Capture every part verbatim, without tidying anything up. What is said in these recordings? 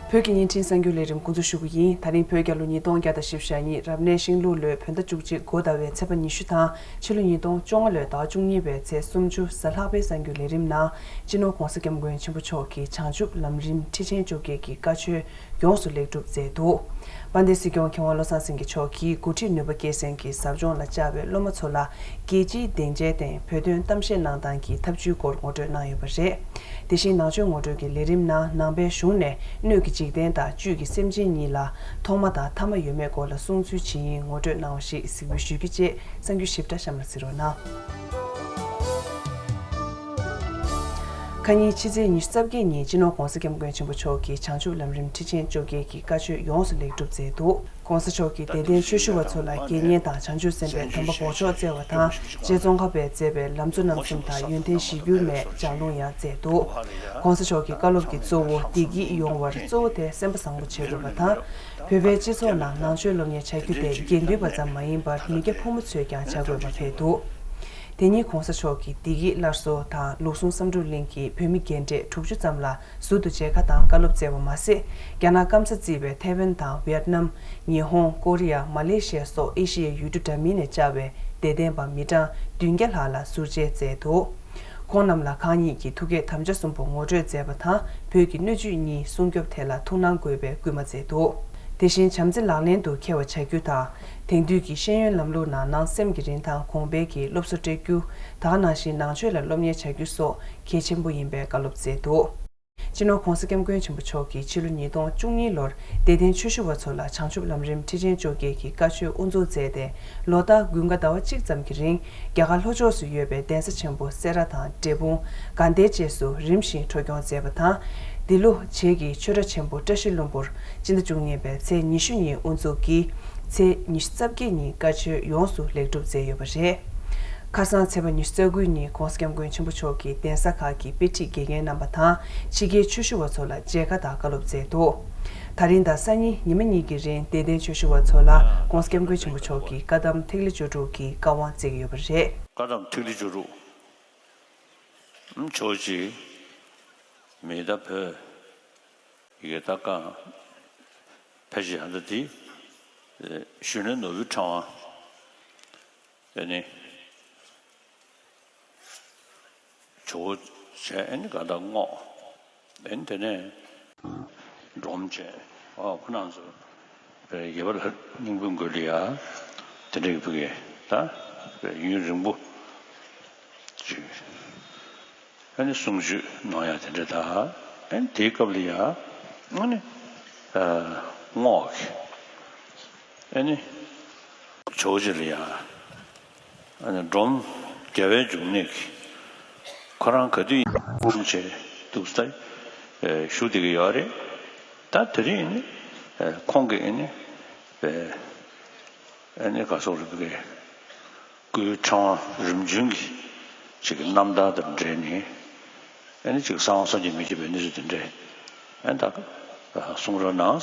བོད་ཀྱི་བརྙན་འཕྲིན་གསར་འགྱུར་ལས་རིམ་འགོ་འཛུགས་ཞུ་གི་ཡིན། ད་རིང་བོད་རྒྱལ་ལོ་ཉིས་སྟོང་བརྒྱ་དང་བཞི་བཅུ་ཞེ་གཉིས། རབ་གནས་ཤིང་ལུག་ལོའི་བོད་ཟླ་བཅུ་གཅིག་འགོ་ཟླ་བའི་ཚེས་པ་ཉི་ཤུ་དང་ཕྱི་ལོ་ཉིས་སྟོང་བཅོ་ལྔ་ལོའི་ཟླ་བ་བཅུ་གཉིས་པའི་ཚེས་སུམ་ཅུ་གཟའ་ལྷག་པའི་གསར་འགྱུར་ལས་རིམ་ནང་། སྤྱི་ནོར་༧གོང་ས་༧སྐྱབས་མགོན་ཆེན་པོ་མཆོག་གིས་བྱང་ཆུབ་ལམ་རིམ་ཁྲིད་ཆེན་བཅོ་བརྒྱད་ཀྱི་བཀའ་ཆོས་ཡོངས་སུ་ལེགས་གྲུབ་མཛད་འདུག། དཔལ་ལྡན་སྲིད་སྐྱོང་མཁས་དབང་བློ་བཟང་སེང་གེ་མཆོག་གིས་འགོ་ཁྲིད་ནུས་པ་སྐྱེད་སྲིང་གི་ཟབ་སྦྱོང་ལ་བཅར་བའི་སློབ་མ་ཚོ་ལ། རྒྱལ་སྤྱིའི་སྡིངས་ཆའི་སྟེང་བོད་དོན་གཏམ་བཤད་གནང་སྟངས་ཀྱི་ཐབས་ཇུས་སྐོར་ངོ་སྤྲོད་གནང་ཡོད་པ་རེད། དེ་བཞིན་ནང་ཆོས་ངོ་སྤྲོད་ཀྱི་ལས་རིམ་ནང་ནང་པའི་གཞུང་ནས་སྣོད་ཀྱི་འཇིག་རྟེན་དང་བཅུད་ཀྱི་སེམས་ཅན་གཉིས་ལ་ཐོག་མ་དང་ཐ་མ་ཡོད་མེད་སྐོར་ལ་གསུང་ཚུལ་ཇི་ཡིན་ངོ་སྤྲོད་གནང་བ་ཞིག་གཟིགས་འབུལ་ཞུ་རྒྱུ་བཅས། གསར་འགྱུར་ཞིབ་ཕྲ་གཤམ་ལ་གཟིགས་རོགས་གནང་། ཁ་ཉིན་ཕྱི་ཚེས་ཉི་ཤུ་རྩ་བརྒྱད་ཉིན་སྤྱི་ནོར་༧གོང་ས་༧སྐྱབས་མགོན་ཆེན་པོ་མཆོག་གིས་བྱང་ཆུབ་ལམ་རིམ་ཁྲིད་ཆེན་བཅོ་བརྒྱད་ཀྱི་བཀའ་ཆོས་ཡོངས་སུ་ལེགས་གྲུབ་མཛད་འདུག། ༸གོང་ས་མཆོག་གིས་དད་ལྡན་ཆོས་ཞུ་བ་ཚོ་ལ་དགེ་བསྙེན་དང་བྱང་ཆུབ་སེམས་དཔའི་སྡོམ་པ་འབོགས་ཆོག་སྩལ་བ་དང་། རྗེ་ཙོང་ཁ་པས་མཛད་པའི་ལམ་གཙོ་རྣམ་གསུམ་དང་ཡོན་ཏན་གཞིར་གྱུར་མའི་ལྗགས་ལུང་ཡང་མཛད་འདུག། ༸གོང་ས་མཆོག་གི་བཀའ་སློབ་ཀྱི་གཙོ་བོ་བདེ་སྐྱིད་ཡོང་བར་གཙོ་བོ་དེ་སེམས་པ་བཟང་པོ་བྱེད་དགོས་པ་དང་། བོད་པའི་སྤྱི་ཚོགས་ནང་ནང་ཆོས་སློབ་གཉེར་བྱ་རྒྱུ་དེ་དགེ་འདུན་པ་ཙམ་མ་ཡིན་པར་མི་སྐྱ་ཕོ་མོ་ཚོས་ཀྱང་བྱ་དགོས་པ་ཕེབས་འདུག། དེ་ཉིན་༸གོང་ས་མཆོག་གིས་བདེ་སྐྱིད་སླར་གསོ་དང་ལུགས་ཟུང་བསམ་གྲུབ་གླིང་གི་བོད་མི་རྒན་གྲས་དྲུག་ཅུ་ཙམ་ལ་ཟུར་དུ་མཇལ་ཁ་དང་བཀའ་སློབ་སྩལ་བ་མ་ཟད། རྒྱ་ནག་སྐམ་ས་བརྩིས་པའི་ཐའེ་ཝན་དང་ཝི་ཡེད་ནམ། ཉི་ཧོང་། ཀོ་རི་ཡ། མ་ལེ་ཤི་ཡ་སོགས་ཨེ་ཤི་ཡའི་ཡུལ་གྲུ་འདྲ་མིན་ནས་བཅར་བའི་དད་ལྡན་པ་མི་གྲངས་བདུན་བརྒྱ་ལྷག་ལ་ཟུར་མཇལ་མཛད་འདུག། ཁོང་རྣམས་ལ་ཁོང་ཉིད་ཀྱིས་ཐུགས་བསྐྱེད་དམ་བཅའ་གསུམ་པོ་ངོ་སྤྲོད་མཛད་པ་དང་བོད་ཀྱི་སྣོད་བཅུད་གཉིས་སྲུང་སྐྱོབ་ཐད་ལ་ཐུགས་སྣང་དགོས་པའི་སྐུལ་མ་མཛད་འདུག། དེ་བཞིན་བྱམས་བརྩེ་ལག་ལེན་དུ་འཁེལ་བ་བྱ་རྒྱུ་དང་། དེང་དུས་ཀྱི་ཤེས་ཡོན་ལམ་ལུགས་ནང་ནང་སེམས་ཀྱི་རིན་ཐང་གོང་འཕེལ་གྱི་སློབ་གསོ་སྤྲད་རྒྱུ། ད་ག་ནང་བཞིན་ནང་ཆོས་ལ་སློབ་གཉེར་བྱ་རྒྱུ་སོགས་གལ་ཆེན་པོ་ཡིན་པའི་བཀའ་སློབ་སྩལ་འདུག། སྤྱི་ནོར་༸གོང་ས་༸སྐྱབས་མགོན་ཆེན་པོ་མཆོག་གིས་ཕྱི་ལོ་ཉིས་སྟོང་བཅུ་གཉིས་ལོར་དད་ལྡན་ཆོས་ཞུ་བ་ཚོ་ལ་བྱང་ཆུབ་ལམ་རིམ་ཁྲིད་ཆེན་བཅོ་བརྒྱད་ཀྱི་བཀའ་ཆོས་དབུ་འཛུགས་མཛད་དེ། ལོ་ལྟར་དགུན་ཁ་ཟླ་བ་གཅིག་ཙམ་གྱི་རིང་རྒྱ་གར་ལྷོ་ཕྱོགས་སུ་ཡོད་པའི་གདན་ས་ཆེན་པོ་སེ་ར་དང་འབྲས་སྤུངས། དགའ་ལྡན་བཅས་སུ་རིམ་བཞིན་འཕྲོ་སྐྱོང་མཛད་པ་དང་། འདི་ལོ་བྱེས་ཀྱི་ཆོས་གྲྭ་ཆེན་པོ་བཀྲ་ཤིས་ལྷུན་པོར་སྤྱི་ཟླ་བཅུ་གཉིས་པའི་ཚེས་ཉི་ཤུ་ཉིན་དབུ་འཛུགས་ཀྱིས་ཚེས་ཉི་ཤུ་རྩ་བརྒྱད་ཉིན་བཀའ་ཆོས་ཡོངས་སུ་ལེགས་གྲུབ་མཛད་ཡོད་པ་རེད། ཁ་སང་ཚེས་པ་ཉི་ཤུ་རྩ་དགུ་ཉིན་༸གོང་ས་༸སྐྱབས་མགོན་ཆེན་པོ་མཆོག་གིས་གདན་ས་ཁག་གི་དཔེ་ཁྲིད་དགེ་རྒན་རྣམ་པ་དང་ཕྱི་རྒྱལ་ཆོས་ཞུ་བ་ཚོ་ལ་མཇལ་ཁ་དང་བཀའ་སློབ་སྩལ་འདུག། ད་རིང་དང་སང་ཉིན་ཉི་མ་གཉིས་ཀྱི་རིང་དད་ལྡན་ཆོས་ཞུ་བ་ཚོ་ལ་༸གོང་ས་༸སྐྱབས་མགོན་ཆེན་པོ་མཆོག་གིས་བཀའ་གདམས་ཐིག་ལེ་བཅུ་དྲུག་གི་བཀའ་དབང་སྩལ་གྱི་ཡོད་པ་རེད། བཀའ་གདམས་ཐིག་ལེ་བཅུ་དྲུག། ཨམ་ཇོ་བོ་རྗེ་མི་ད་བོད་ཡི་གེ་ད་གང་ཕལ་ཆེར་ཡང་ད་དེ་ཞུ་ནས་ནོར་བུའི་ཕྲེང་བ་ཨེ་ནི། ཇོ་བོ་བྱས་ཨེ་ནི་ག་ད་རྔོག་ཨེ་ནི་དེ་ནས་སྒྲོམ་བྱས། ཨོ་ཁོ་རང་ཚོ་དགེ་བ་ལྷ་སྙིང་པོའི་མགུལ་ལ་ཡ་དེ་འདྲའི་ཕུ་གེ་ད་ཡུན་རིང་པོ་ཅིག་ཨེ་ནི་གསུང་ཆོས་གནང་ཡ་དེ་འདྲ་ད་ཨེ་ནི་དེའི་སྐབས་ལ་ཡ་ཨེ་ནི་རྔོག་གི་ཨེ་ནི་ཇོ་བོ་རྗེ་ལ་ཡ། ཨ་ནི་སྒྲོམ་རྒྱལ་བའི་འབྱུང་གནས་ཀྱི་ཁོ་རང་ག་དུས་ཡིན་ནའང་བྱས་འདུག་ས་བཞུགས་བསྡད་ཀྱི་ཡོད་རེད། ད་དེ་རིང་ནི་ཁོང་གིས་ནི་ཨ་ནི་ག་སོགས་རིག་པའི་སྐུའི་ཕྲེང་བ་རིམ་བྱོན་གྱི་ཅིག་གི་རྣམ་ཐར་དང་འབྲེལ་ནས་ཨ་ནི་ཅིག་གསང་བ་སངས་རྒྱས་མི་བསྐྱོད་པའི་གནས་ཚུལ་དེ་འདྲ་ཨ་ནི་ད་གསུང་རོགས་གནང་།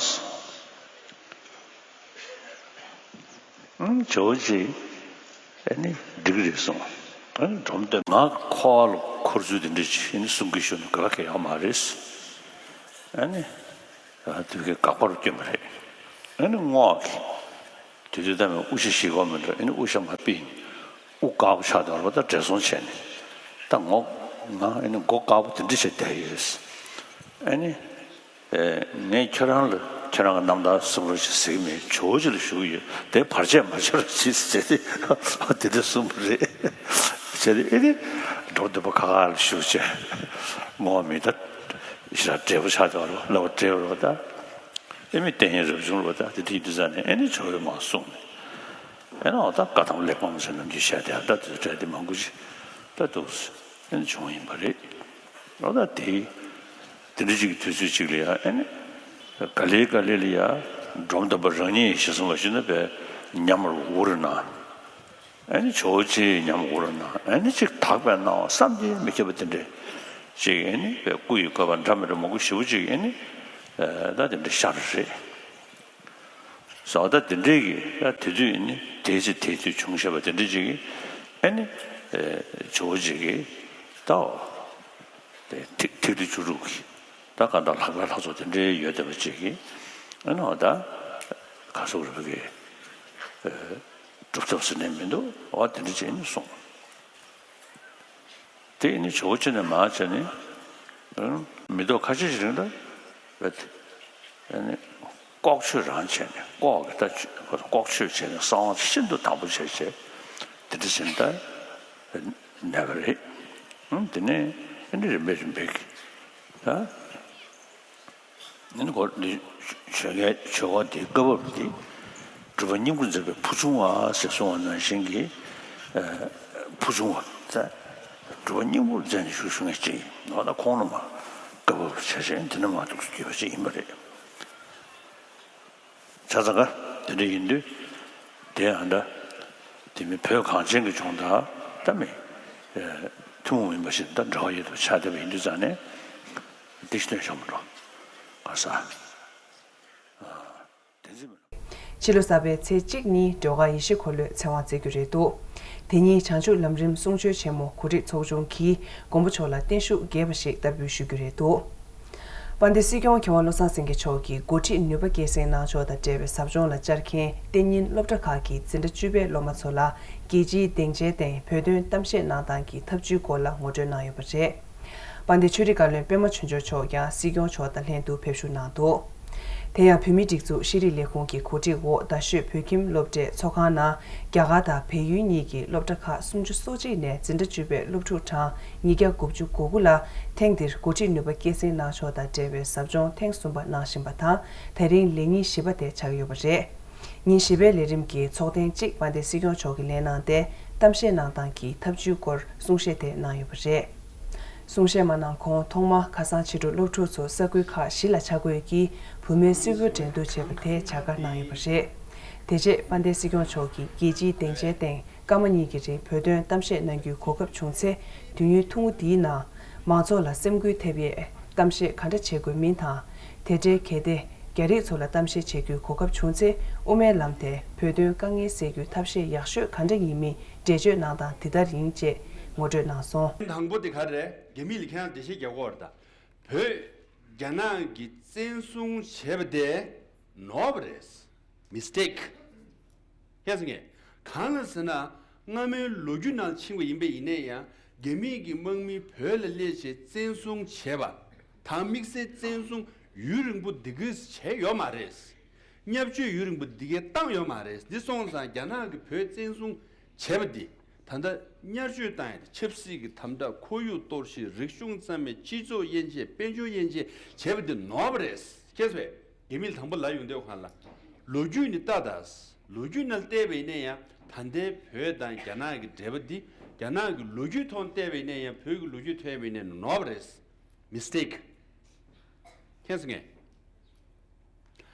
ཨང་ཇོ་བོ་རྗེ་ཨ་ནི་འགྲིག་རེད་གསུངས། ཨ་ནི་སྒྲོམ་སྟོན་ང་འཁོར་བ་ལ་འཁོར་ཚུལ་དེ་འདྲ་ཅིག་ཨ་ནི་གསུང་གི་ཞུ་ན་དགའ་ག་ཡག་མ་རེད། ཨ་ནི་དུས་ཀྱི་དགག་པ་རུ་བསྐྱོན་པ་རེད། ཨ་ནི་རྔོག་གིས་དུས་དུས་ད་མེད་དབུ་ཞྭ་བཞེས་གོ་མི་འདྲ་ཨ་ནི་དབུ་ཞྭ་མ་ཕུད་ནས་དབུ་དཀར་པོ་ཆགས་འདུག་རོ། ད་བགྲེས་སོང་བྱས་ནས་ད་ངོ་ང་ཨ་ནི་མགོ་དཀར་པོ་དེ་འདྲ་བྱས་བསྡད་ཡོད། ཨ་ནི། ངས་ཁྱོད་རང་ལ་ཁྱོད་རང་གི་རྣམ་ཐར་གསུང་རོགས་ཞེས་ཟེར་གྱི་མེད། ཇོ་བོ་རྗེ་ལ་ཞུ་གི་ཡོད། དེ་བར་ཆད་མ་བྱེད་རོགས་ཞེས་ཟེར་ཏེ་དེ་འདྲ་གསུངས་པ་རེད། བྱས་ཏེ་ཨེ་ནི་སྒྲོམ་སྟོན་པ་ཁ་ཁ་ལ་ཞུ་བྱས་རྔོག་མི་ད་ཞེ་དྲག་བགྲེས་པོ་ཆགས་བྱས་རོ་ལབ་བགྲེས་པོ་རོ་ད་ཨེ་མི་བསྟན་ཡིན་རབ་བྱུང་རོ་ད་དེ་དེ་ཡིན་དུས་ཙ་ནས་ཨེ་ནི་ཇོ་བོས་མར་གསུངས་ནས་ཨེ་ནི་འོ་ད་བཀའ་གདམས་གླེགས་བམ་ཟེར་ནམ་རྒྱུན་བཤད་དེ་ཨ་ད་དེ་ཚོ་གྲས་དེ་མང་པོ་ཅིག་ད་འདུག་ཟེར་ཨེ་ནི་བྱུང་ཡིན་པ་རེད། ཨོ་ད་དེ་དེ་འདྲ་ཅིག་གི་དུས་ཚོད་ཅིག་ལ་ཡ་ཨེ་ནི་ག་ལེ་ག་ལེ་ལ་ཡ་སྒྲོམ་སྟོན་པ་རང་ཉིད་ཞེས་གསུངས་པ་ཞིག་ན་བས་ཉམས་འུར་ན་ཨེ་ནི་ཇོ་བོ་རྗེ་ཉམས་འུར་ན་ཨེ་ནི་ཅིག་དག་པའི་སྣང་བ་བསམ་གྱིས་མི་ཁྱབ་པ་དེ་འདྲ་ཅིག་ཨེ་ནི་བས་སྐུ་ཡི་བཀོད་པ་འདྲ་མི་འདྲ་མང་པོ་ཞེ་པོ་ཅིག་ཨེ་ནི་ད་དེ་འདྲ་ཤར་རེད། ཟོ་ད་དེ་འདྲའི་གི་ད་དེ་དུས་ཨེ་ནི་དེའི་ཚེ་དེའི་དུས་བྱུང་བཞག་པ་དེ་འདྲ་ཅིག་གི་ཨེ་ནི་ཇོ་བོ་རྗེ་གི་ད་ཐིག་ཐིག་ལེ་བཅུ་དྲུག་གི་ ད་གང་ལྟར་ལྷག་པའི་ལྷ་ཚོགས་དེ་འདྲའི་ཡོད་བསྡད་པ་ཅིག་གིས་ཨ་ནི་འོ་ད་ག་སོག་རི་བོད་ཀྱི་སྒྲུབ་ཐབས་ཟེར་ནས་མི་འདུག་འོ་དེ་འདྲ་ཅིག་ནི་གསུངས། དེ་ནི་ཇོ་བོ་ཅི་ནས་མ་བྱས་ནས་མི་ཐོག་ཁ་ཤས་ཤིག་རིང་ལ་བས་ནི་ལྐོག་ཆོས་རང་བྱས་ནས་ལྐོག་གི་ད་ལྐོག་ཆོས་བྱས་ནས་གསང་བ་ཤིན་ཏུ་དམ་པོ་བྱས་བྱས་དེ་འདྲ་ཟིན་ད་ནས་པ་རེད། དེ་ནས་རིམ་པས་རིམ་པས་ཀྱི་ད། ཨ་ནི་གོ་འདི་ཆོས་རྒྱལ་ཆོས་འཁོར་འདིའི་བཀའ་བབས་འདི་སྒྲུབ་པ་སྙིང་པོར་མཛད་པའི་ཕུར་བྱུང་བ་ཞེས་གསུངས་པ་ནང་བཞིན་གྱི་ཨ་ཕུར་བྱུང་བ་ད་སྒྲུབ་པ་སྙིང་པོར་མཛད་ནས་བཞུགས་བཞུགས་མཁན་ཅིག་ཡིན་ནོ། ད་ཁོང་རྣམས་བཀའ་བབས་ཆ་ཤས་འདི་ནས་མར་འདུག་སེ་བརྒྱུད་པ་ཅིག་ཡིན་པ་རེད། ཆ་ཚང་ག་དེ་འདྲ་ཡིན་དུས་དེ་ཨ་འདྲ་དེ་མིན་བོད་གངས་ཅན་གྱི་ལྗོངས་དང་ད་མི་ཨ་ཐུན་མོང་མིན་པ་ཞིག་ད་འབྲེལ་བ་ཡོད་དུ་ཆགས་བསྡད་པ་ཡིན་དུས་ཙང་ནས་འདི་ཞིག་སྟོན་ཤོག་མ་འགྲོ་ག་ས། ཕྱི་ལོ་གསར་པའི་ཚེས་གཅིག་ཉིན་སྒྲོལ་དཀར་ཡེ་ཤེས་འཁོར་ལོས་ཚེ་དབང་བསྩལ་རྒྱུ་རེད་འདུག་དེ་ཉིན་བྱང་ཆུབ་ལམ་རིམ་གསུང་ཆོས་ཆེན་མོ་གོ་སྒྲིག་ཚོགས་ཆུང་གིས་མགོན་པོ་མཆོག་ལ་བརྟན་བཞུགས་རྒྱས་པ་ཞིག་བསྟར་འབུལ་ཞུ་རྒྱུ་རེད་འདུག་དཔལ་ལྡན་སྲིད་སྐྱོང་མཁས་དབང་བློ་བཟང་སེང་གེ་མཆོག་གིས་འགོ་ཁྲིད་ནུས་པ་སྐྱེད་སྲིང་གནང་ཕྱོགས་དང་འབྲེལ་བའི་ཟབ་སྦྱོང་ལ་བཅར་མཁན་གཏན་ཉིན་སློབ་གྲྭ་ཁག་གི་འཛིན་གྲྭ་བཅུ་པའི་སློབ་མ་ཚོ་ལ་རྒྱལ་སྤྱིའི་སྡིངས་ཆའི་སྟེང་བོད་དོན་གཏམ་བཤད་གནང་སྟངས་ཀྱི་ཐབས་ཇུས་སྐོར་ལ་ངོ་སྤྲོད་གནང་ཡོད་པ་རེད། དཔལ་ལྡན་ཆོས་རིག་བཀའ་བློན་པད་མ་ཆོས་འབྱོར་མཆོག་ཀྱང་སྲིད་སྐྱོང་མཆོག་དང་ལྷན་དུ་ཕེབས་བཞུགས་གནང་འདུག་དེ་ཡང་བོད་མིའི་སྒྲིག་འཛུགས་ཤེས་རིག་ལས་ཁུངས་ཀྱི་གོ་སྒྲིག་འོག་རྡ་ཤོད་བོད་ཁྱིམ་སློབ་གྲྭའི་ཚོགས་ཁང་ནང་རྒྱ་གར་དང་བལ་ཡུལ་གཉིས་ཀྱི་སློབ་གྲྭ་ཁག་སུམ་ཅུ་སོ་གཅིག་ནས་འཛིན་གྲྭ་བཅུ་པའི་སློབ་ཕྲུག་གྲངས་ཉིས་བརྒྱ་དགུ་བཅུ་གོ་དགུ་ལ་ཐེངས་འདིར་འགོ་ཁྲིད་ནུས་པ་སྐྱེད་སྲིང་གནང་ཕྱོགས་དང་འབྲེལ་བའི་ཟབ་སྦྱོང་ཐེངས་གསུམ་པ་གནང་བཞིན་པ་དང་། ད་རིང་ལས་ཉིན་བཞི་པ་དེ་ཆགས་ཀྱི་ཡོད་པ་རེད། ཉིན་བཞི་པའི་ལས་རིམ་གྱི་ཚོགས་ཐེངས་གཅིག་དཔལ་ལྡན་སྲིད་སྐྱོང་མཆོག་གིས་ལེན་གནང་སྟེ་གཏམ་བཤད་གནང་སྟངས་ཀྱི་ཐབས་ཇུས་སྐོར་གསུང་བཤད་དེ་གནང་ཡོད་པ་རེད། གསུང་བཤད་མ་གནང་གོང་ཐོག་མར་ཁ་སང་ཕྱི་དྲོ་སློབ་ཕྲུག་ཚོ་ས་ཁུལ་ཁག་བཞི་ལ་ཆ་བགོས་ཀྱིས་བུ་མོའི་སིལ་བུར་འགྲན་བསྡུར་བྱས་པ་དེ་བྱ་དགའ་གནང་ཡོད་པ་རེད། དེ་རྗེས་དཔལ་ལྡན་སྲིད་སྐྱོང་མཆོག་གིས་རྒྱལ་སྤྱིའི་སྡིངས་ཆའི་སྟེང་སྐར་མ་གཉིས་ཀྱི་རིང་བོད་དོན་གཏམ་བཤད་གནང་རྒྱུའི་གོ་སྐབས་བྱུང་ཚེ། དུས་ཡུན་ཐུང་ངུ་འདིའི་ནང་མང་ཚོགས་ལ་སེམས་འགུལ་ཐེབས་ཡས་གཏམ་བཤད་ག་འདྲ་བྱེད་དགོས་མིན་དང་། དེ་འབྲེལ་གལ་ཏེ་རྒྱ་རིགས་ཚོ་ལ་གཏམ་བཤད་བྱེད་རྒྱུའི་གོ་སྐབས་བྱུང་ཚེ་དབུ་མའི་ལམ་དེ་བོད་དོན་དཀའ་ངལ་སེལ་རྒྱུའི་ཐབས་ཤེས་ཡག་ཤོས་ག་འདྲ་ཡིན་མིན་འགྲེལ་བརྗོད་གནང་སྟངས་འདི་ལྟར་ཡིན་ཅེས་ངོ་སྤྲོད་གནང་སོང་། དང་པོ་དེ་ག་རེ་རེད། རྒྱ་མི་ལ་ཁྱེད་རང་འགྲེལ་བཤད་རྒྱག་དགོས་རེད་ད། བོད་རྒྱ་ནག་གིས་བཙན་བཟུང་བྱས་པ་དེ་ནོར་བ་རེད། མི་སི་ཊེག་མཁྱེན་སོང་ངས། གང་ལ་ཟེར་ན། སྔ་མོའི་ལོ་རྒྱུས་ནང་ཕྱིན་པ་ཡིན་པ་ཡིན་ན་ཡང་རྒྱ་མིས་ཀྱི་དམག་མི་བོད་ལ་སླེབས་བྱས་བཙན་བཟུང་བྱས་པ། དང་དམིགས་བསལ་བཙན་བཟུང་ཡུན་རིང་པོ་འདི་གས་བྱས་ཡོད་མ་རེད། བརྙས་བཅོས་ཡུན་རིང་པོ་འདི་གས་བཏང་ཡོད་མ་རེད། འདི་སོང་ཙང་རྒྱ་ནག་གིས་བོད་བཙན་བཟུང་བྱས་པ་འདི་ད་ལྟ་བརྙས་བཅོས་བཏང་ཡ་དེ་ཆབ་སྲིད་ཀྱི་དམ་དྲག་ཁོར་ཡུག་གཏོར་བཤིག་རིག་གཞུང་རྩ་མེད་སྤྱི་ཚོགས་དབྱེ་འབྱེད་དཔལ་འབྱོར་དབྱེ་འབྱེད་བྱས་པ་འདི་ནོར་བ་རེད། ཁྱེད་ཚོས་རྒྱ་མི་ལ་དང་པོ་ལབ་ཡོང་དུས་གང་ལ། ལོ་རྒྱུས་ནི་ལྟ་དང་། ལོ་རྒྱུས་ནང་བལྟས་པ་ཡིན་ན་ཡང་ད་ལྟའི་བོད་དང་རྒྱ་ནག་གི་འབྲེལ་བ་འདི་རྒྱ་ནག་གི་ལོ་རྒྱུས་ཐོག་བལྟས་པ་ཡིན་ན་ཡང་བོད་ཀྱི་ལོ་རྒྱུས་ཐོག་བལྟས་པ་ཡིན་ན་ནོར་བ་རེད། མི་སི་ཊེག་མཁྱེན་སོང་ངས།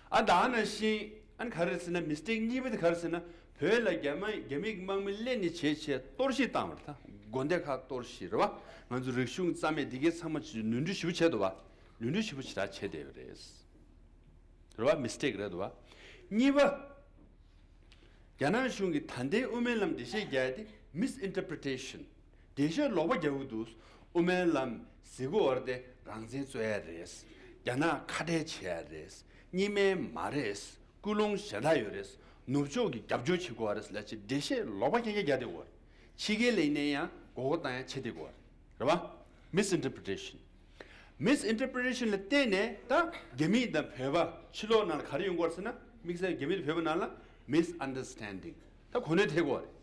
ཨ་ད་ནང་བཞིན་ཨ་ནི་ག་རེ་ཟེར་ན་མི་སི་ཊེག་གཉིས་པ་དེ་ག་རེ་ཟེར་ན་བོད་ལ་རྒྱ་མ་རྒྱ་མིའི་དམག་མི་སླེབས་ནས་བྱས་བྱས་གཏོར་བཤིག་བཏང་བ་རེད་ད། དགོན་སྡེ་ཁག་གཏོར་བཤིག་རེད་བ། ང་ཚོ་རིག་གཞུང་རྩ་མེད་འདི་གའི་ཚང་མ་ནོར་འཁྲུལ་ཞེ་པོ་བྱས་འདུག་བ། ནོར་འཁྲུལ་ཞེ་པོ་ཞེ་དྲག་བྱས་བསྡད་པ་རེད། རེད་བ། མི་སི་ཊེག་རེད་འདུག་བ། གཉིས་པ། རྒྱ་ནག་གཞུང་གིས་ད་ལྟའི་དབུ་མའི་ལམ་འགྲེལ་བཤད་རྒྱག་ཡ་དེ་མི་སི་ཨིན་ཊར་པི་རི་ཊེ་ཤན། འགྲེལ་བཤད་ལོག་པ་རྒྱག་གི་འདུག་དབུ་མའི་ལམ་ཟེར་གི་ཡོད་རེད་དེ་རང་བཙན་རྩོད་ཡ་རེད། རྒྱ་ནག་ཁ་བྲལ་བྱེད་ཡ་རེད། གཉིས་སྨན་མ་རེད། ཀུན་སློང་གཞན་དག་ཡོད་རེད། ནུབ་ཕྱོགས་ཀྱིས་རྒྱབ་སྐྱོར་བྱེད་དགོས་པ་རེད་ལབ་ཅིག་འགྲེལ་བཤད་ལོག་པ་རྐྱང་རྐྱང་རྒྱག་བསྡད་ཡོད་རེད། ཕྱི་རྒྱལ་ལ་ཡིན་ན་ཡང་མགོ་སྐོར་བཏང་ཡ་བྱེད་བསྡད་ཡོད་རེད། རེད་བ། མི་སི་ཨིན་ཊར་པི་རི་ཊེ་ཤན། མི་སི་ཨིན་ཊར་པི་རི་ཊེ་ཤན་ལ་བརྟེན་ནས་ད་རྒྱ་མི་དང་བོད་པ་ཕྱི་ལོགས་ནང་ལ་ག་རེ་ཡོང་གི་ཡོད་རེད་ཟེར་ན། དམིགས་བསལ་རྒྱ་མི་དང་བོད་པ་ནང་ལ་མི་སི་ཨན་ཌར་སི་ཊེན་ཌིང་ད་གོ་གནས་ཐེབས་ཀྱི་ཡོད་རེད།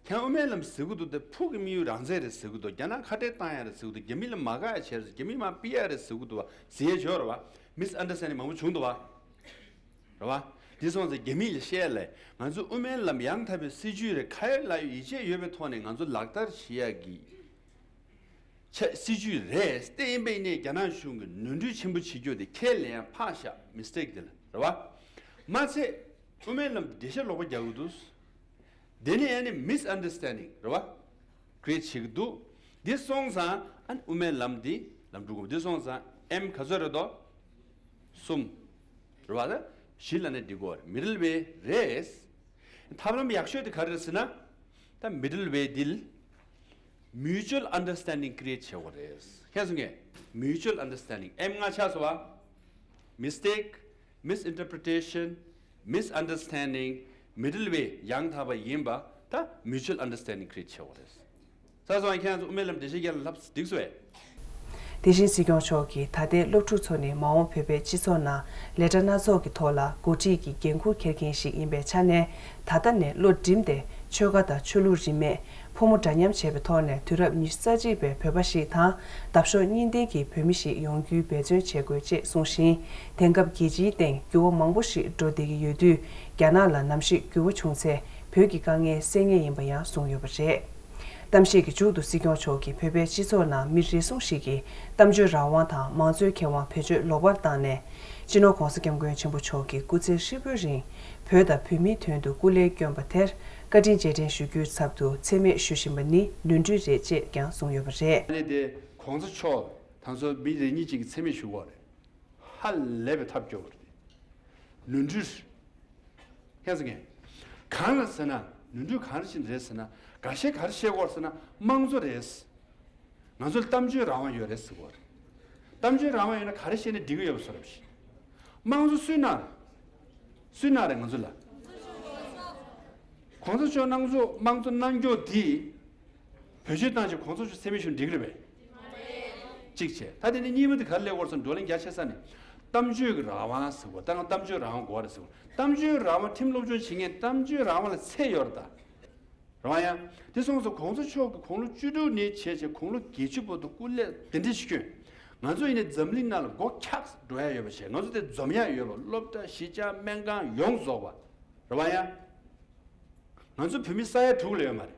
ཁྱེད་རང་དབུ་མའི་ལམ་ཟེར་གི་འདུག་དེ་ཕུགས་ཀྱི་དམིགས་ཡུལ་རང་བཙན་རེད་ཟེར་གི་འདུག་རྒྱ་ནག་ཁ་བྲལ་བཏང་ཡ་རེད་ཟེར་གི་འདུག་རྒྱ་མི་ལ་མ་དགའ་ཡ་བྱས་རེད། རྒྱ་མི་མར་ཕུད་ཡ་རེད་ཟེར་གི་འདུག་བ། ཟེར་ཡ་ཡོད་རེད་བ། མི་སི་ཨན་ཌར་སི་ཊེན་ཌིང་མང་པོ་བྱུང་འདུག་བ། རེད་བ། འདི་སོང་ཙང་རྒྱ་མི་ལ་བཤད་ལས་ང་ཚོ་དབུ་མའི་ལམ་ཡང་དག་པའི་སྲིད་བྱུས་རེད། ཁ་ཡོད་ལག་ཡོད་ཡིད་ཆེས་ཡོད་པའི་ཐོག་ནས་ང་ཚོ་ལག་བསྟར་བྱེད་ཡ་གི་ཆ་སྲིད་བྱུས་རེད། དེ་ཡིན་པ་ཡིན་ནའི་རྒྱ་ནག་གཞུང་གིས་ནོར་འཁྲུལ་ཆེན་པོ་བྱེད་རྒྱུ་དེ་ཁས་ལེན་ཡ་ཕར་བཞག་མི་སི་ཊེག་དེ་ལ་རེད་བ། མ་ཚད་དབུ་མའི་ལམ་འགྲེལ་བཤད་ལོག་པ་རྒྱག་གི་འདུག་དེ་ནས་ཨ་ནི་མི་སི་ཨན་ཌར་སི་ཊེན་ཌིང་རེད་བ། ཀི་རི་ཨེ་ཊི་བྱེད་ཀྱི་འདུག་འདི་སོང་ཙང་ཨ་ནི་དབུ་མའི་ལམ་འདི་ལམ་འགྲོ་དགོས། འདི་སོང་ཙང་ཨེམ་ག་ཚོད་རེད་དོ། གསུམ། རེད་བ། ད་བཞི་ལ་ནི་འགྲིག་གོ་མི་ཌལ་ཝེ་རེད། ཐབས་ལམ་ཡག་ཤོས་དེ་ག་རེ་རེད་ཟེར་ན། ད་མི་ཌལ་ཝེ་འདི་ལ་ Mutual understanding create བྱེད་དགོས་རེད། ཁྱེད་ཚོ་ངས་mutual understanding M ལྔ་ཆགས་སོང་བ། Mistake, misinterpretation, misunderstanding, middle way ཡང་དག་པ་ཡིན་པ་ད་mutual understanding create བྱེད་དགོས་རེད། ས་སོང་ཁྱེད་ཚོ་དབུ་མའི་ལམ་འགྲེལ་བཤད་རྒྱག་ལ་ལབ་འགྲིག་སོང་བས། དེ་བཞིན་སྲིད་སྐྱོང་མཆོག་གིས་ད་ལྟའི་སློབ་ཕྲུག་ཚོ་ནི་མ་འོངས་བོད་པའི་སྤྱི་ཚོགས་ནང་ལས་གྲྭ་སྣ་ཚོགས་ཀྱི་ཐོག་ལ་འགོ་ཁྲིད་ཀྱི་འགན་འཁུར་འཁྱེར་མཁན་ཞིག་ཡིན་པའི་ཆ་ནས། ད་ལྟ་ནས་བློ་བསྒྲིམས་ཏེ་ཆོལ་ཁ་དང་ཆོས་ལུགས་རིས་མེད་ཕོ་མོ་འདྲ་མཉམ་བྱས་པའི་ཐོག་ནས་དུས་རབས་ཉི་ཤུ་རྩ་གཅིག་པའི་བོད་པ་ཞིག་དང་འདབ་གཤོག་གཉིས་ལྡན་གྱི་བོད་མི་ཞིག་ཡོང་རྒྱུའི་འབད་བརྩོན་བྱེད་དགོས་ཅེས་གསུངས་ཤིང་། དེང་སྐབས་རྒྱལ་སྤྱིའི་སྟེང་འགྱུར་བ་མང་པོ་ཞིག་འགྲོ་བསྡད་ཀྱི་ཡོད་དུས། རྒྱ་ནག་ལ་ནམ་ཞིག་འགྱུར་བ་བྱུང་ཚེ་བོད་ཀྱི་དཀའ་ངལ་སེལ་ངེས་ཡིན་པ་ཡང་གསུངས་ཡོད་པ་རེད། གཏམ་བཤད་ཀྱི་མཇུག་ཏུ་སྲིད་སྐྱོང་མཆོག་གིས་བོད་པའི་སྤྱི་ཚོགས་ནང་མི་རེ་ཟུང་ཞིག་གིས་གཏམ་བརྗོད་རང་དབང་དང་མང་གཙོའི་ཁེ་དབང་བེད་སྤྱོད་ལོག་པར་བཏང་ནས། སྤྱི་ནོར་༧གོང་ས་༧སྐྱབས་མགོན་ཆེན་པོ་མཆོག་གི་སྐུ་ཚེ་ཧྲིལ་པོའི་རིང་བོད་དང་བོད་མིའི་དོན་དུ་སྐུ་ལས་བསྐྱོན་པ་དེར་བཀའ་དྲིན་རྗེས་དྲན་ཞུ་རྒྱུའི་ཚབ་ཏུ་མཚན་སྨད་ཞུ་བཞིན་པ་ནི་ནོར་འཁྲུལ་རེད་ཅེས་ཀྱང་གསུངས་ཡོད་པ་རེད། ཨ་ནི་དེ་གོང་ས་མཆོག་དང་ཚོ་མི་རེ་གཉིས་ཅིག་གིས་མཚན་སྨད་ཞུ་དགོས་རེད། ཧ་ལས་པའི་ཐབས་སྐྱོ་བོ་རེད། ནོར་འཁྲུལ། ཁྱེད་ཚོ་ངས། གང་ལ་ཟེར་ན། ནོར་འཁྲུལ་གང་རེ་ཕྱིན་རེད་ཟེར་ན། འགའ་ཤས་ག་རེ་བཤད་ཀྱི་ཡོད་རེད་ཟེར་ན་དམངས་གཙོ་རེད། ང་ཚོ་ལ་གཏམ་བརྗོད་རང་དབང་ཡོད་རེད་ཟེར་གྱི་ཡོད་རེད། གཏམ་བརྗོད་རང་དབང་ཡོད་ན་ག་རེ་བཤད་ནས་འགྲིག་གི་ཡོད་པ་བཟོ་འདྲ་ཞིག་དམངས་གཙོ་སུས་གནང་རེད། སུས་གནང་རེད་ང་ཚོ་ལ། གོང་ས་མཆོག་གནང་གཙོ་དམངས་གཙོ་གནང་མགྱོགས་དེ། བེད་སྤྱོད་བཏང་བྱས་གོང་ས་མཆོག་མཚན་སྨད་ཞུ་འགྲིག་རེད་པས། གཅིག་བྱས། ད་དེ་ནས་གཉིས་པ་དེ་ག་རེ་སླེབས་ཡོད་རེད་ཟེར་ན་བགྲོ་གླེང་རྒྱ་ཆེ་ས་ནས། གཏམ་བརྗོད་ཀྱི་རང་དབང་ཟེར་གོ། ད་ང་གཏམ་བརྗོད་རང་དབང་དགོས་རེད་ཟེར་གོ། གཏམ་བརྗོད་རང་དབང་ཁྲིམས་སློབ་སྦྱོང་བྱེད་མཁན་གཏམ་བརྗོད་རང་དབང་ལ་ཚད་ཡོད་རེད་ད། རེད་བ་ཡ། དེ་སོང་ཙང་གོང་ས་མཆོག་གིས་དགུང་ལོ་བཅུ་དྲུག་ནས་བྱས་བྱས་དགུང་ལོ་བརྒྱད་ཅུ་བར་དུ་སྐུ་ལས་དེ་འདྲ་ཞིག་བསྐྱོན། ང་ཚོ་ཡིན་ནའི་འཛམ་གླིང་ནང་ལ་མགོ་འཁྱག་འགྲོ་ཡ་ཡོད་པ་བྱས། ང་ཚོ་དེ་འཛོམས་ཡ་ཡོད་པ། སློབ་གྲྭ་གཞིས་ཆགས་སྨན་ཁང་ཡོངས་རྫོགས་པ། རེད་བ་ཡ། ང་ཚོ་བོད་མི་ས་ཡ་དྲུག་ལས་ཡོད་མ་རེད།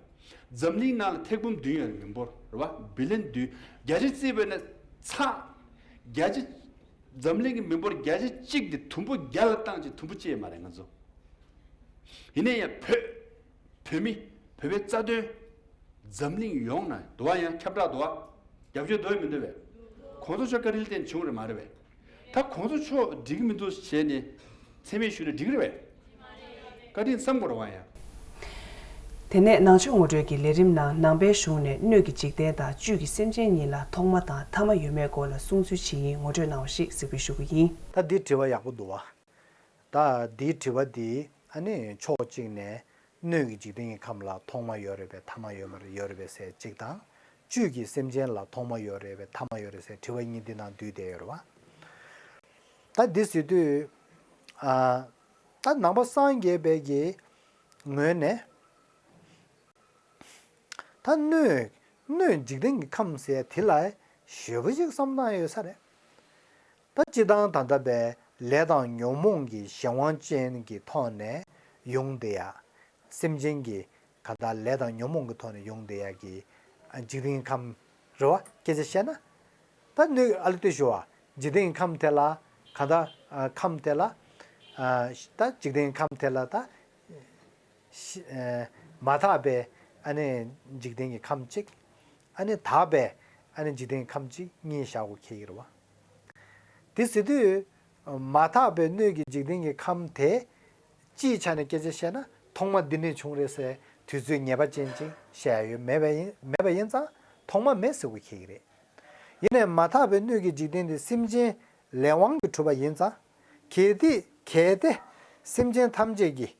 འཛམ་གླིང་ནང་ལ་ཐེར་འབུམ་བདུན་ཡོད་རེད་མི་འབོར། རེད་བ། བི་ལན་བདུན། བརྒྱ་ཆ་བརྩིས་པས་ན་ཚ། བརྒྱ་ཆ། འཛམ་གླིང་གི་མི་འབོར་བརྒྱ་ཆ་གཅིག་དེ་དུམ་བུ་བརྒྱ་ལ་བཏང་བྱས་དུམ་བུ་གཅིག་ཡོད་མ་རེད་ང་ཚོ། ཡིན་ན་ཡང་བོད། བོད་མི། བོད་པའི་རྩ་དོན། འཛམ་གླིང་ཡོངས་ནས་འདུལ་བ་ཡང་ཁྱབ་བསྒྲགས་འདུལ་བ། རྒྱབ་སྐྱོར་འདུལ་བ་མི་འདུལ་བས། གོང་ས་མཆོག་བཀའ་དྲིན་ལ་བརྟེན་བྱུང་རེད་མ་རེད་བས། ད་གོང་ས་མཆོག་འགྲིག་གི་མི་འདུག་བྱས་ནས་མཚན་སྨད་ཞུས་ན་འགྲིག་གི་རེད་བས། བཀའ་དྲིན་བསམ་དགོས་རེད་བ་ཡང་། དེ་ནས་ནང་ཆོས་ངོ་སྤྲོད་ཀྱི་ལས་རིམ་ནང་ནང་པའི་གཞུང་ནས་སྣོད་ཀྱི་འཇིག་རྟེན་དང་བཅུད་ཀྱི་སེམས་ཅན་གཉིས་ལ་ཐོག་མ་དང་ཐ་མ་ཡོད་མེད་སྐོར་ལ་གསུང་ཚུལ་ཇི་ཡིན་ངོ་སྤྲོད་གནང་བ་ཞིག་གཟིགས་འབུལ་ཞུ་གི་ཡིན། ད་འདི་དྲི་བ་ཡག་པོ་འདུག་བ། ད་འདིའི་དྲི་བ་འདི་ཨ་ནི་ཕྱོགས་གཅིག་ནས་སྣོད་ཀྱི་འཇིག་རྟེན་གྱི་ཁམས་ལ་ཐོག་མ་ཡོད་རེད་པས་ཐ་མ་ཡོད་མ་རེད། ཡོད་རེད་པས་ཟེར་གཅིག་དང་། བཅུད་ཀྱི་སེམས་ཅན་ལ་ཐོག་མ་ཡོད་རེད་པས་ཐ་མ་ཡོད་རེད་ཟེར་དྲི་བ་གཉིས་འདི་ནང་འདུས་བསྡད་ཡོད་རེད་བ། ད་འདི་ཟེར་དུས། ཨ། ད་ནང་པ་སངས་རྒྱས་པའི་གི་ངོས་ནས། ད་སྣོད། སྣོད་འཇིག་རྟེན་གྱི་ཁམས་ཟེར་དེ་ལ་ཞེ་པོ་ཅིག་བསམ་སྟངས་ཡོད་ས་རེད། ད་སྤྱིར་བཏང་ད་ལྟ་བའི་ལས་དང་ཉོན་མོངས་ཀྱི་གཞན་དབང་ཅན་གྱི་ཐོག་ནས་ཡོང་བསྡད་ཡ། སེམས་ཅན་གྱི་ག་ད་ལས་དང་ཉོན་མོངས་ཀྱི་ཐོག་ནས་ཡོང་བསྡད་ཡ་གི་འཇིག་རྟེན་གྱི་ཁམས་རེད་བ། སྐད་ཆ་བཤད་ན། ད་སྣོད་ཨ་ལ་ལྟོས་ཞུ་བ། འཇིག་རྟེན་གྱི་ཁམས་དེ་ལ་ག་ད་ཁམས་དེ་ལ། ད་འཇིག་རྟེན་གྱི་ཁམས་དེ་ལ་ད། ཤི། ཨ། མ་དག་པའི་ཨ་ནི་འཇིག་རྟེན་གྱི་ཁམས་གཅིག་ཨ་ནི་དག་པའི་ཨ་ནི་འཇིག་རྟེན་གྱི་ཁམས་གཅིག་གཉིས་བཞག་དགོས་ཁེལ་གྱི་རེད་བ། དེ་ཟེར་དུས། མ་དག་པའི་སྣོད་ཀྱི་འཇིག་རྟེན་གྱི་ཁམས་དེ། སྤྱིའི་ཆ་ནས་སྐད་ཆ་བཤད་ན་ཐོག་མ་འདི་ནས་བྱུང་རེད་ཟེར་དུས་ཚོད་ངེས་པ་ཅན་ཅིག་བཤད་ཡ་ཡོད་མེད་པ་ཡིན། མེད་པ་ཡིན་ཙང་ཐོག་མ་མེད་ཟེར་དགོས་ཁེལ་གྱི་རེད། ཡིན་ནའི་མ་དག་པའི་སྣོད་ཀྱི་འཇིག་རྟེན་དེ་སེམས་ཅན་ལས་དབང་གིས་གྲུབ་པ་ཡིན་ཙང་། གལ་ཏེ། གལ་ཏེ། སེམས་ཅན་ཐམས་ཅད་ཀྱིས།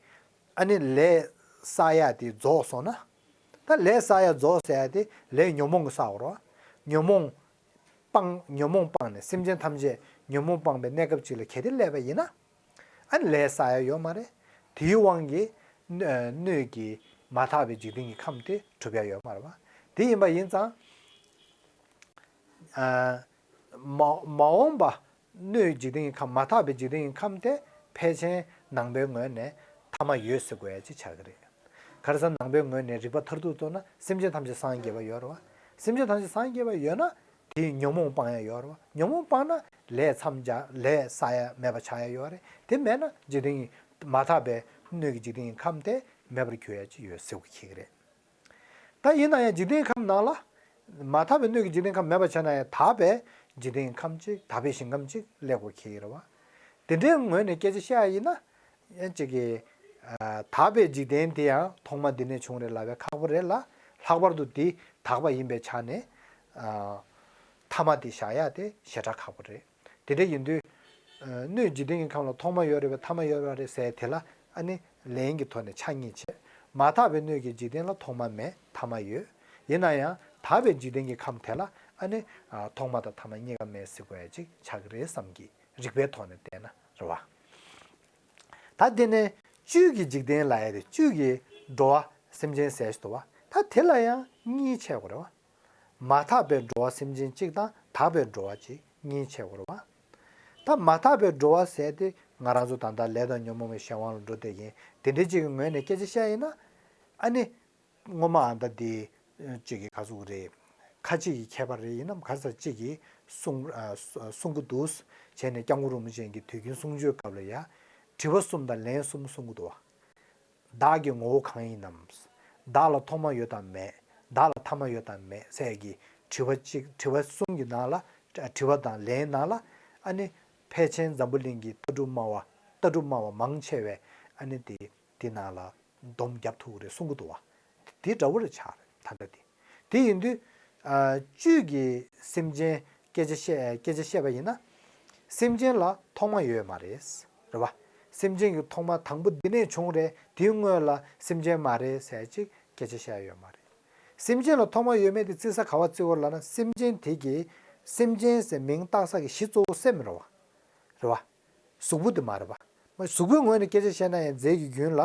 ཨ་ནི་ལས་བསགས་ཡ་དེ་རྫོགས་སོང་ན། ད་ལས་བསགས་ཡ་རྫོགས་ཟེར་ཡ་དེ་ལས་ཉོན་མོངས་ཀྱིས་བསགས་པ་རེད་བ། ཉོན་མོངས་སྤངས། ཉོན་མོངས་སྤངས་ནས་སེམས་ཅན་ཐམས་ཅད་ཉོན་མོངས་སྤངས་པའི་གནས་སྐབས་གཅིག་ལ་གལ་ཏེ་སླེབས་པ་ཡིན་ན། ཨ་ནི་ལས་བསགས་ཡ་ཡོད་མ་རེད། དེའི་དབང་གིས་སྣོད། སྣོད་ཀྱི་མ་དག་པའི་འཇིག་རྟེན་གྱི་ཁམས་དེ་གྲུབ་ཡ་ཡོད་མ་རེད་བ། དེ་ཡིན་པ་ཡིན་ཙང་། ཨ། མ། མ་འོངས་པ་སྣོད་འཇིག་རྟེན་གྱི་ཁམས། མ་དག་པའི་འཇིག་རྟེན་གྱི་ཁམས་དེ་ཕལ་ཆེར་ནང་པའི་ངོས་ནས་ཐ་མ་ཡོད་ཟེར་དགོས་ཡ་ཅིག་ཆགས་ཀྱི་རེད། ག་རེ་ཟེར་ན་ནང་པའི་ངོས་ནས་རིགས་པ་མཐར་ཐུག་བཙུགས་ན་སེམས་ཅན་ཐམས་ཅད་སངས་རྒྱས་པ་ཡོད་རེད་བ། སེམས་ཅན་ཐམས་ཅད་སངས་རྒྱས་པ་ཡོད་ན་དེའི་ཉོན་མོངས་སྤང་ཡ་ཡོད་རེད་བ། ཉོན་མོངས་སྤངས་ན་ལས་མཚམས་སྦྱར། ལས་བསགས་ཡ་མེད་པ་ཆགས་ཡ་ཡོད་རེད། དེ་མེད་ན་འཇིག་རྟེན་གྱི། མ་དག་པའི་སྣོད་ཀྱི་འཇིག་རྟེན་གྱི་ཁམས་དེ་མེད་པར་གྱུར་ཡ་ཅིག་ཡོད་ཟེར་དགོས་ཀྱི་རེད། ད་ཡིན་ན་ཡང་འཇིག་རྟེན་ཁམས་ནང་ལ། མ་དག་པའི་སྣོད་ཀྱི་འཇིག་རྟེན་ཁམས་མེད་པ་བྱས་ན་ཡང་དག་པའི་འཇིག་རྟེན་ཁམས་གཅིག་དག་པའི་ཞིང་ཁམས་གཅིག་སླེབས་དགོས་ཁེལ་གྱི་རེད་བ། དེ་འདྲའི་ངོས་ནས་སྐད་ཆ་བཤད་ཡ་ཡིན་ན། ཡང་གཅིག་གིས། ཨ། དག་པའི་འཇིག་རྟེན་དེ་ཡང་ཐོག་མ་འདི་ནས་བྱུང་རེད་ལབ་པ་ཁག་པོ་རེད་ལ། ལྷག་པར་དུ་དེ་དག་པ་ཡིན་པའི་ཆ་ནས་ཨ་ཐ་མ་དེ་བཞག་ཡ་དེ་ཞེ་དྲག་ཁག་པོ་རེད། དེ་འདྲ་ཡིན་དུས་ཨ་སྣོད་འཇིག་རྟེན་གྱི་ཁམས་ལ་ཐོག་མ་ཡོད་རེད་པས་ཐ་མ་ཡོད་རེད་ཟེར་དེ་ལ་ཨ་ནི་ལན་གྱི་ཐོག་ནས་ཆ་གཉིས་བྱས། མ་དག་པའི་སྣོད་ཀྱི་འཇིག་རྟེན་ལ་ཐོག་མ་མེད་ཐ་མ་ཡོད། ཡིན་ན་ཡང་དག་པའི་འཇིག་རྟེན་གྱི་ཁམས་དེ་ལ་ཨ་ནི་ཨ་ཐོག་མ་དང་ཐ་མ་གཉིས་ཀ་མེད་ཟེར་དགོས་ཡ་ཅིག་ཆགས་ཀྱི་རེད་བསམ་གྱི། རིགས་པའི་ཐོག་ནས་བལྟས་ན་རེད་བ། ད་དེ་ནས་བཅུད་ཀྱི་འཇིག་རྟེན་ལབ་ཡ་དེ་བཅུད་ཀྱི་འགྲོ་བ་སེམས་ཅན་ཟེར་ཞིག་འདུག་བ། ད་དེ་ལ་ཡང་གཉིས་ཕྱེ་དགོས་རེད་བ། མ་དག་པའི་འགྲོ་བ་སེམས་ཅན་གཅིག་དང་དག་པའི་འགྲོ་བ་གཅིག་གཉིས་ཕྱེ་དགོས་རེད་བ། ད་མ་དག་པའི་འགྲོ་བ་ཟེར་དེ་ང་རང་ཚོ་ད་ལྟ་ལས་དང་ཉོན་མོངས་པའི་གཞན་དབང་ལ་འགྲོ་བསྡད་མཁན་དེ་འདྲའི་གཅིག་གི་ངོས་ནས་སྐད་ཆ་བཤད་ཡིན་ན། ཨ་ནི། སྔོན་མ་ཨ་ད་དེ་གཅིག་གི་ག་ཟུག་རེད། ཁ་ཅིག་གི་ཁྱད་པར་རེ་ཡིན་ནམ་ག་ས་གཅིག་གིས་གསུང་ཨ་གསུང་གི་འདུག་བྱས་ནས་སྐྱབས་མགོན་རིན་པོ་ཆེ་གིས་དུས་རྒྱུན་གསུང་ཆོས་སྐབས་ལ་ཡ། དྲི་བ་གསུམ་དང་ལན་གསུམ་གསུང་གི་འདུག་བ། བདག་གི་ངོ་བོ་གང་ཡིན་ནམ། བདག་ལ་ཐོག་མ་ཡོད་དམ་མེད། བདག་ལ་ཐ་མ་ཡོད་དམ་མེད་ཟེར་གྱི་དྲི་བ་གཅིག་དྲི་བ་གསུམ་གྱི་ནང་ལ། དྲི་བ་དང་ལན་ནང་ལ། ཨ་ནི། ཕལ་ཆེན་འཛམ་བུ་གླིང་གི་ལྟ་གྲུབ་སྨྲ་བ་ལྟ་གྲུབ་སྨྲ་བ་མང་ཆེ་བས་ཨ་ནི་དེ་དེ་ནང་ལ། སྡོམ་རྒྱབ་ཐུབ་ཀྱི་རེད་གསུང་གི་འདུག་བ། དེ་འདྲ་བོ་རེད་ཆགས་རེད་ད་ལྟ་དེ། དེ་ཡིན་དུས། ཨ་བཅུད་ཀྱི་སེམས་ཅན་སྐད་ཆ་བཤད་སྐད་ཆ་བཤད་པ་ཡིན་ན། སེམས་ཅན་ལ་ཐོག་མ་ཡོད་མ་རེད། རེད་བ། སེམས་ཅན་གྱི་ཐོག་མ་དང་པོ་འདི་ནས་བྱུང་རེད། དེའི་སྔོན་ལ་སེམས་ཅན་མ་རེད་ཟེར་ཅིག་སྐད་ཆ་བཤད་ཡོད་མ་རེད། སེམས་ཅན་ལ་ཐོག་མ་ཡོད་མེད་དེ་བརྩི་ས་ག་བ་བརྩི་དགོས་རེད་ལབ་ན། སེམས་ཅན་དེ་གི་སེམས་ཅན་ཟེར་མིང་བཏགས་ས་གི་གཞི་གཙོ་བོ་སེམས་རེད་བ། རེད་བ། གཟུགས་པོ་དེ་མ་རེད་པ། མ་གཟུགས་པོའི་ངོས་ནས་སྐད་ཆ་བཤད་ན་ཡང་རྫས་ཀྱི་རྒྱུན་ལ་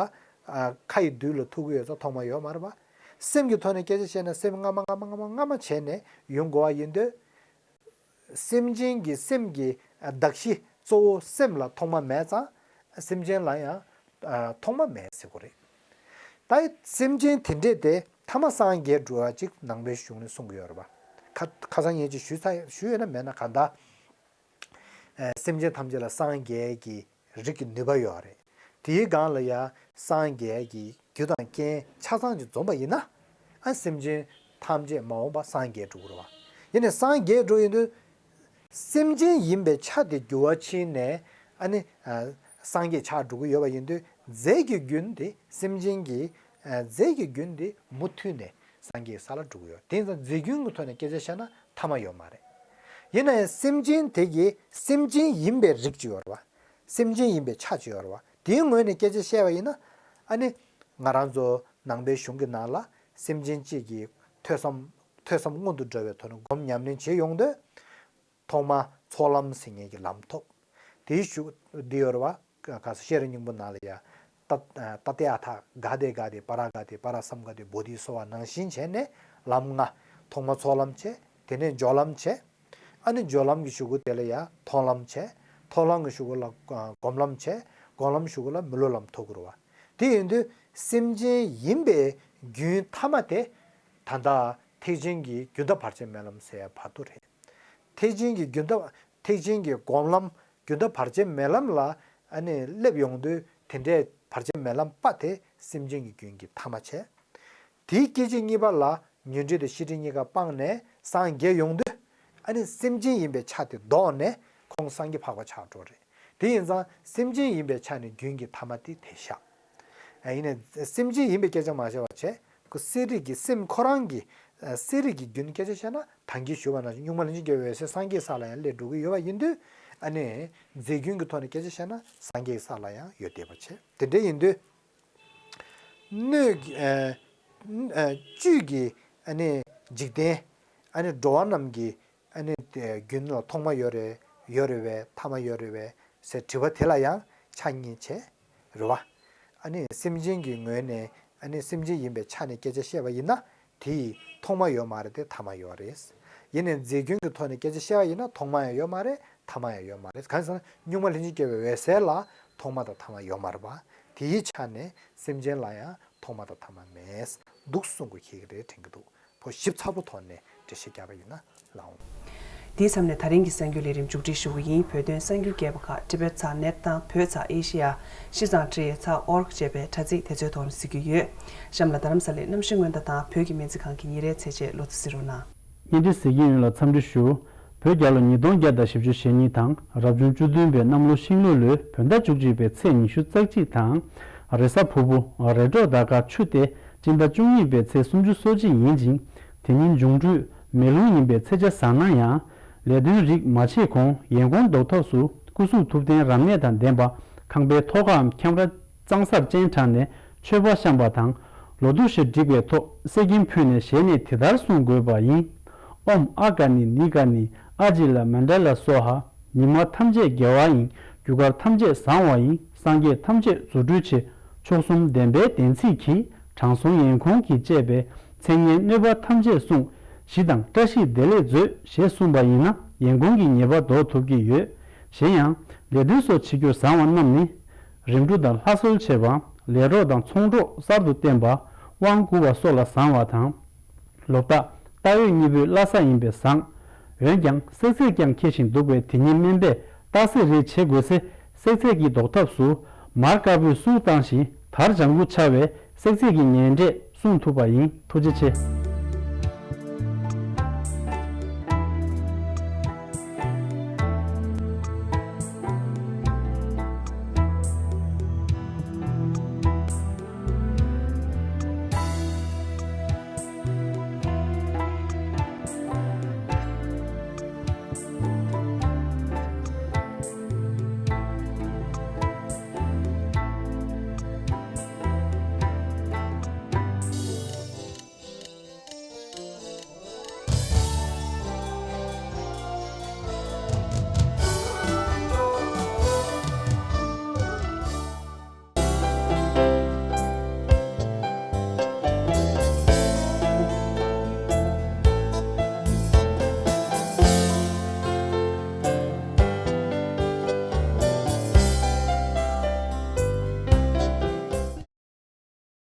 ཨ་ཁ་ཡི་རྡུལ་ལ་ཐུག་གི་ཡོད་ཙང་ཐོག་མ་ཡོད་མ་རེད་པ། སེམས་ཀྱི་ཐོག་ནས་སྐད་ཆ་བཤད་ན་སེམས་སྔ་མ་སྔ་མ་སྔ་མ་སྔ་མ་བྱས་ནས་ཡོང་དགོས་པ་ཡིན་དུས། སེམས་ཅན་གྱི་སེམས་ཀྱི་ཨ་གདགས་གཞི་གཙོ་བོ་སེམས་ལ་ཐོག་མ་མེད་ཙང་སེམས་ཅན་ལ་ཡང་ཨ་ཐོག་མ་མེད་ཟེར་དགོས་རེད། ད་སེམས་ཅན་དེ་འདྲས་དེ་ཐ་མ་སངས་རྒྱས་འགྲོ་བ་ཅིག་ནང་པའི་གཞུང་ནས་གསུང་གི་ཡོད་རེད་པ། ཁ་ཁ་སང་ངས་ཅིག་ཞུས་ཚར་ཞུས་ཡོད་ན་མེད་ན་གང་ལྟར། ཨ་སེམས་ཅན་ཐམས་ཅད་ལ་སངས་རྒྱས་ཀྱི་རིགས་ཀྱི་ནུས་པ་ཡོད་རེད། དེའི་སྒང་ལ་ཡང་སངས་རྒྱས་ཀྱི་རྒྱུ་དང་རྐྱེན་ཆ་ཚང་ཅིག་འཛོམས་པ་ཡིན་ན། ཨ་སེམས་ཅན་ཐམས་ཅད་མ་འོངས་པ་སངས་རྒྱས་འགྲོ་གི་རེད་བ། ཡིན་ནའི་སངས་རྒྱས་འགྲོ་ཡིན་དུས། སེམས་ཅན་ཡིན་པའི་ཆ་དེ་འགྱུར་བ་ཕྱིན་ནས་ཨ་ནི་ཨ་སངས་རྒྱས་ཆགས་འགྲོ་གི་ཡོད་པ་ཡིན་དུས། རྫས་ཀྱི་རྒྱུན་དེ་སེམས་ཅན་གྱི་ཨ་རྫས་ཀྱི་རྒྱུན་དེ་མུ་མཐུད་ནས་སངས་རྒྱས་ས་ལ་འགྲོ་གི་ཡོད། དེ་ཡིན་ཙང་རྫས་རྒྱུན་གྱི་ཐོག་ནས་སྐད་ཆ་བཤད་ན་ཐ་མ་ཡོད་མ་རེད། ཡིན་ན་ཡང་སེམས་ཅན་དེ་གི་སེམས་ཅན་ཡིན་པའི་རིགས་ཅིག་ཡོད་རེད་བ། སེམས་ཅན་ཡིན་པའི་ཆ་ཅིག་ཡོད་རེད་བ། དེའི་ངོས་ནས་སྐད་ཆ་བཤད་པ་ཡིན་ན། ཨ་ནི་ང་རང་ཚོ་ནང་པའི་གཞུང་གི་ནང་ལ་སེམས་ཅན་གཅིག་གི་ཐོས་བསམ་ཐོས་བསམ་སྔོན་དུ་འགྲོ་བའི་ཐོག་ནས་སྒོམ་ཉམས་ལེན་བྱེད་ཡོང་དུས། ཐོག་མ་ཚོགས་ལམ་ཟེར་མཁན་གྱི་ལམ་ཐོབ། དེའི་གཞུག་འདི་ཡོད་རེད་བ། ག་ས་ཤེས་རབ་སྙིང་པོ་ནང་ལ་ཡ། ཏ་ཏ་ཏེ་ཨ་ཐ་ག་ཏེ་ག་ཏེ་པ་ར་ག་ཏེ་པ་ར་སམ་ག་ཏེ་བོ་དྷི་སོ་བ་ནང་བཞིན་བྱས་ནས་ལམ་ལྔ། ཐོག་མ་ཚོགས་ལམ་བྱས། དེ་ནས་སྦྱོར་ལམ་བྱས། ཨ་ནི་སྦྱོར་ལམ་གྱི་གཞུག་གུ་དེ་ལ་ཡ་མཐོང་ལམ་བྱས། མཐོང་ལམ་གྱི་གཞུག་གུ་ལ་ཨ་སྒོམ་ལམ་བྱས། སྒོམ་ལམ་གཞུག་གུ་ལ་མི་སློབ་ལམ་ཐོབ་དགོས་རེད་བ། དེ་ཡིན་དུས་སེམས་ཅན་ཡིན་པའི་རྒྱུན་ཐ་མ་དེ་ད་ལྟ་ཐེག་ཆེན་གྱི་རྒྱུན་མཐའ་བར་ཆད་མེད་ལམ་ཟེར་ཡ་བར་དོ་རེད། ཐེག་ཆེན་གྱི་རྒྱུན་མཐའ་ཐེག་ཆེན་གྱི་སྒོམ་ལམ་རྒྱུན་མཐའ་བར་ཆད་མེད་ལམ་ལ་ཨ་ནི་སླེབས་ཡོང་དུས། དེ་འདྲའི་བར་ཆད་མེད་ལམ་པ་དེ་སེམས་ཅན་གྱི་རྒྱུན་གྱི་ཐ་མ་བྱས། དེའི་སྐད་ཅིག་གཉིས་པ་ལ་ཉོན་སྒྲིབ་དང་ཤེས་སྒྲིབ་གཉིས་ཀ་སྤངས་ནས་སངས་རྒྱས་ཡོང་དུས། ཨ་ནི་སེམས་ཅན་ཡིན་པའི་ཆ་དེ་ལྡོག་ནས་ཁོང་སངས་རྒྱས་འཕགས་པ་ཆགས་འགྲོ་རེད། དེ་ཡིན་ཙང་སེམས་ཅན་ཡིན་པའི་ཆ་ནས་རྒྱུན་གྱི་ཐ་མ་དེ་དེ་བཞག་ཨ་ཡིན་ནའི་སེམས་ཅན་ཡིན་པའི་སྐད་ཆ་མ་བཤད་པ་བྱས། ཁོ་གསལ་རིག་གི་སེམས་ཁོ་རང་གི་ཨ་གསལ་རིག་གི་རྒྱུན་སྐད་ཆ་བཤད་ན། ད་གིན་ཞུས་པ་ནང་བཞིན་གཉུག་མ་ལྷན་ཅིག་སྐྱེས་པའི་འོད་གསལ་སངས་རྒྱས་ས་ལ་ཡང་སླེབས་འགྲོ་གི་ཡོད་པ་ཡིན་དུས། ཨ་ནི་རྫས་རྒྱུན་གྱི་ཐོག་ནས་སྐད་ཆ་བཤད་ན་སངས་རྒྱས་ས་ལ་ཡང་ཡོད་བསྡད་པ་བྱས། དེ་འདྲ་ཡིན་དུས། སྣོད་ཀྱི་ཨ་ཨ་བཅུད་ཀྱི་ཨ་ནི་འཇིག་རྟེན། ཨ་ནི་འགྲོ་བ་རྣམས་ཀྱི་ཨ་ནི་དེ་རྒྱུན་ལ་ཐོག་མ་ཡོད་རེད། ཡོད་རེད་པས། ཐ་མ་ཡོད་རེད་པས་ཟེར་དྲི་བ་དེ་ལ་ཡང་ཆ་གཉིས་བྱས། རེད་བ། ཨ་ནི་སེམས་ཅན་གྱི་ངོས་ནས་ཨ་ནི་སེམས་ཅན་ཡིན་པའི་ཆ་ནས་སྐད་ཆ་བཤད་པ་ཡིན་ན། དེ་ཡི་ཐོག་མ་ཡོད་མ་རེད་དེ་ཐ་མ་ཡོད་རེད། ཡིན་ནའི་རྫས་རྒྱུན་གྱི་ཐོག་ནས་སྐད་ཆ་བཤད་པ་ཡིན་ན་ཐོག་མ་ཡང་ཡོད་མ་རེད། ཐ་མ་ཡང་ཡོད་མ་རེད། གང་ཡིན་ཟེར་ན་གཉུག་མ་ལྷན་ཅིག་སྐྱེས་པའི་འོད་གསལ་ལ་ཐོག་མ་དང་ཐ་མ་ཡོད་མ་རེད་པ། དེའི་ཆ་ནས་སེམས་ཅན་ལ་ཡང་ཐོག་མ་དང་ཐ་མ་མེད་འདུག་གསུང་དགོས་ཀྱི་རེད་དྲན་གྱི་འདུག་ཕོ་ཞིབ་ཚགས་པོ་ཐོག་ནས་འགྲེལ་བཤད་བརྒྱབ་པ་ཡིན་ན་ལགས་འོང་། དེའི་མཚམས་ནས་ད་རིང་གི་གསར་འགྱུར་ལས་རིམ་མཇུག་སྒྲིལ་ཞུ་གི་ཡིན། བོད་དོན་གསར་འགྱུར་རྒྱས་པ་ཁག་ཊི་བེཊ་ཚག་ནེཊ་དང་བོད་ཚག་ཨེ་ཤེ་ཡ། ཤིས་ཙང་ཊི་ཨེ་ཚག་ཨོ་རྒ་ཅེས་པའི་དྲ་ཚིགས་དེ་ཚོའི་ཐོག་ནས་གཟིགས་རྒྱུ་ཡོད། གཤམ་ལ་རྡ་རམ་ས་ལའི་གནམ་གཤིས་སྔོན་བརྡ་དང་བོད་ཀྱི་སྨན་རྩིས་ཁང་གི་ཉིན་རེའི་ཚེས་ཆེད་ལོ་ཚིགས་གཟིགས་རོགས་གནང་། བརྙན་འཕྲིན་གཟིགས་མཁན་ཡོངས་ལ་འཚམས་འདྲི་ཞུ། བོད་རྒྱལ་ལོ་ཉིས་སྟོང་བརྒྱ་དང་བཞི་བཅུ་ཞེ་གཉིས་དང་རབ་བྱུང་བཅུ་བདུན་པའི་གནམ་ལོ་ཤིང་ལུག་ལོའི་བོད་ཟླ་བཅུ་གཅིག་པའི་ཚེས་ཉི་ཤུ་རྩ་གཅིག་དང་། རེས་གཟའ་ཕུར་བུ། རེས་གྲོགས་ཟླ་སྐར་ཆུ་སྟེ་ སྤྱི་ཟླ་བཅུ་གཉིས་པའི་ཚེས་སུམ་ཅུ་སོ་གཅིག་ཡིན་ཅིང་། དེ་ཉིན་འབྱུང་འཕྲོད་མེ་རླུང་ཡིན་པས་ཚེས་ཆ་བཟང་ན་ཡང་། ལས་དོན་རིགས་མ་བྱེད་གོང་ཡན་གོང་ལྡོག་ཐབས་སུ་སྐུ་གཟུགས་ཐུབ་བསྟན་རབ་གནས་དང་ལྡན་པ་ཁང་པའི་ཐོག་ཁའམ་ཁྱམས་ར་གཙང་སར་སྤྱན་དྲངས་ནས་མཆོད་པ་བཤམས་པ་དང་། ལོ་དུ་ཞེས་བསྒྲིགས་པའི་ཐོག་གསེར་སྐྱེམས་ཕུལ་ནས་ཞལ་ནས་དེ་ལྟར་གསུང་དགོས་པ་ཡིན། ཨོཾ་ཨ་ཀ་ནི་ནི་ཀ་ནི་ཨ་ཇི་ལ་མན་ཌ་ལ་སྭཱ་ཧཱ། ཉི་མ་ཐམས་ཅད་དགེ་བ་ཡིན། རྒྱུ་སྐར་ཐམས་ཅད་བཟང་བ་ཡིན། སངས་རྒྱས་ཐམས་ཅད་རྫུ་འཕྲུལ་ཆེ། མཆོག་གསུམ་བདེན་པའི་བདེན་ཚིག་གིས། དྲང་སྲོང་ཡན་གོང་གིས་བཅས་པའི། མཚན་སྙན་གནོད་པ་ཐམས་ཅད་བསྲུང་། ཞི་དང་བཀྲ་ཤིས་བདེ་ལེགས་མཛོད། ཞེས་གསུངས་པ་ཡིན་ན་ཡན་གོང་གི་ཉེས་པ་ཟློག་ཐུབ་ཀྱི་ཡོད། གཞན་ཡང་། ལས་དོན་སོགས་བྱེད་རྒྱུར་བཟང་བ་རྣམས་ནི། རིམ་གྲོ་དང་ལྷ་གསོལ་བྱེད་པ། ལས་གྲོགས་དང་ཚོང་གྲོགས་གསར་དུ་བསྟེན་པ། དབང་བསྐུར་བ་སོགས་ལ་བཟང་བ་དང་། ལོ་རྟགས་རྟ་འོད་གཉིས་པོའི་བླ་གཟའ་ཡིན་པས་བཟང་། འོན་ཀྱང་བསྲེག་ཚད་ཀྱང་འཁེལ་ཞིང་འདུག་པས་དེ་ཉིན་སྨན་པས་རྟགས་གསལ་རེ་བྱེད་དགོས་ཚེ་བསྲེག་ཚད་ཀྱི་ཟློག་ཐབས་སུ་མར་དཀར་པོའི་གསུར་བཏང་ཞིང་དར་ལྗང་གུ་འཕྱར་བས་བསྲེག་ཚད་ཀྱི་ངན་འབྲས་སྲུང་ཐུབ་པ་ཡིན། ཐུགས་རྗེ་ཆེ།